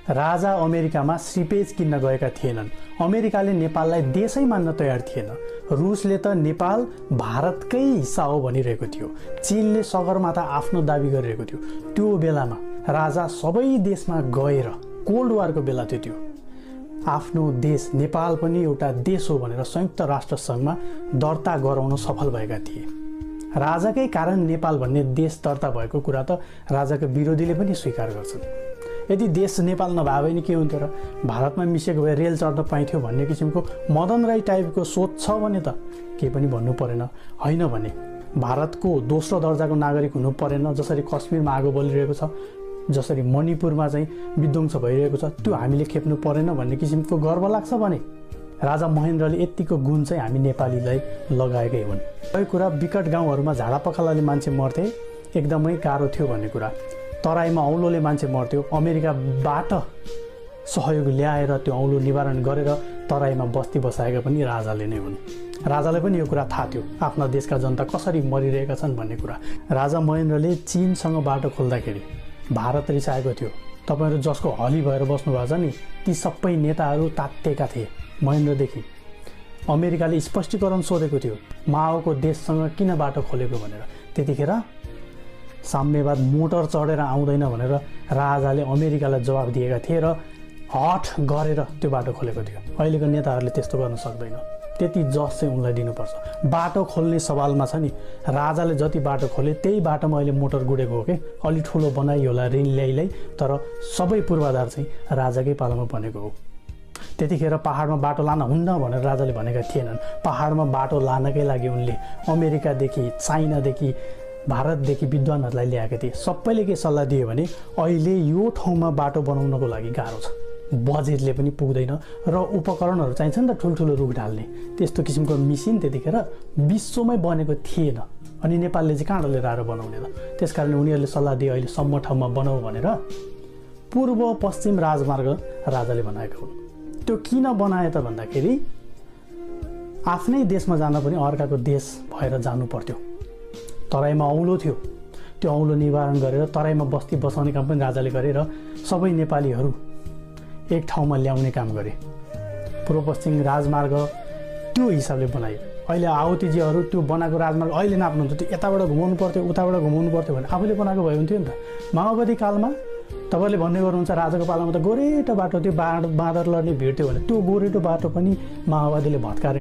राजा अमेरिकामा श्रीपेज किन्न गएका थिएनन्। अमेरिकाले नेपाललाई देशै मान्न तयार थिएन। रुसले त नेपाल भारतकै हिस्सा हो भनिरहेको थियो। चीनले सगरमाथा आफ्नो दाबी गरिरहेको थियो। त्यो बेलामा राजा सबै देशमा गएर कोल्ड वारको बेला थियो त्यो। आफ्नो देश नेपाल पनि एउटा देश हो भनेर संयुक्त राष्ट्र सङ्घमा दर्ता गराउन सफल भएका थिए। राजाकै कारण नेपाल भन्ने देश दर्ता भएको कुरा त राजाका विरोधीले पनि स्वीकार गर्छन्। यदि देश नेपाल नभए भने के हुन्थ्यो र? भारतमा मिसेको भए रेल चढ्न पाइन्थ्यो भन्ने किसिमको मदन राई टाइपको सोच छ भने त केही पनि भन्नु परेन। होइन भने भारतको दोस्रो दर्जाको नागरिक हुनु परेन। जसरी कश्मीरमा आगो बलिरहेको छ, जसरी मणिपुरमा चाहिँ विध्वंस भइरहेको छ, त्यो हामीले खेप्नु परेन भन्ने किसिमको गर्व लाग्छ भने राजा महेन्द्रले यतिको गुण चाहिँ हामी नेपालीलाई लगाएकै हुन्। यो कुरा विकट गाउँहरूमा झाडा पखालाले मान्छे मर्थे, एकदमै गाह्रो थियो भन्ने कुरा। तराईमा औलोले मान्छे मर्थ्यो, अमेरिकाबाट सहयोग ल्याएर त्यो औलो निवारण गरेर तराईमा बस्ती बसाएका पनि राजाले नै हुन्। राजालाई पनि यो कुरा थाहा थियो आफ्ना देशका जनता कसरी मरिरहेका छन् भन्ने कुरा। राजा महेन्द्रले चीनसँग बाटो खोल्दाखेरि भारत रिसाएको थियो। तपाईँहरू जसको हली भएर बस्नुभएको छ नि, ती सबै नेताहरू तात्तेका थिए महेन्द्रदेखि। अमेरिकाले स्पष्टीकरण सोधेको थियो माओको देशसँग किन बाटो खोलेको भनेर। त्यतिखेर साम्यवाद मोटर चढेर आउँदैन भनेर राजाले अमेरिकालाई जवाब दिएका थिए र हट गरेर त्यो बाटो खोलेको थियो। अहिलेको नेताहरूले त्यस्तो गर्न सक्दैन। त्यति जस चाहिँ उनलाई दिनुपर्छ। बाटो खोल्ने सवालमा छ नि, राजाले जति बाटो खोले त्यही बाटोमा अहिले मोटर गुडेको हो कि। अलि ठुलो बनाइ होला ऋण ल्याइ, तर सबै पूर्वाधार चाहिँ राजाकै पालामा बनेको हो। त्यतिखेर पहाडमा बाटो लान हुन्न भनेर राजाले भनेका थिएनन्। पहाडमा बाटो लानकै लागि उनले अमेरिकादेखि, चाइनादेखि, भारतदेखि विद्वानहरूलाई ल्याएका थिए। सबैले के सल्लाह दियो भने अहिले यो ठाउँमा बाटो बनाउनको लागि गाह्रो छ, बजेटले पनि पुग्दैन र उपकरणहरू चाहिन्छ नि त, ठुल्ठुलो रुख ढाल्ने त्यस्तो किसिमको मिसिन त्यतिखेर विश्वमै बनेको थिएन। अनि नेपालले चाहिँ कहाँबाट लिएर आएर बनाउने त? त्यसकारण उनीहरूले सल्लाह दिए अहिले सम्म ठाउँमा बनाऊ भनेर। पूर्व पश्चिम राजमार्ग राजाले बनाएको हो। त्यो किन बनाए त भन्दाखेरि आफ्नै देशमा जान पनि अर्काको देश भएर जानु पर्थ्यो। तराईमा औलो थियो, त्यो औलो निवारण गरेर तराईमा बस्ती बसाउने काम पनि राजाले गरे र सबै नेपालीहरू एक ठाउँमा ल्याउने काम गरे। पूर्व पश्चिम राजमार्ग त्यो हिसाबले बनायो। अहिले आवतीजीहरू त्यो बनाएको राजमार्ग अहिले नाप्नुहुन्छ, त्यो यताबाट घुमाउनु पर्थ्यो, उताबाट घुमाउनु पर्थ्यो भने आफूले बनाएको भए हुन्थ्यो नि त। माओवादी कालमा तपाईँले भन्ने गर्नुहुन्छ राजाको पालामा त गोरेटो बाटो थियो, बाँदर लड्ने भिड थियो भने त्यो गोरेटो बाटो पनि माओवादीले भत्कारे।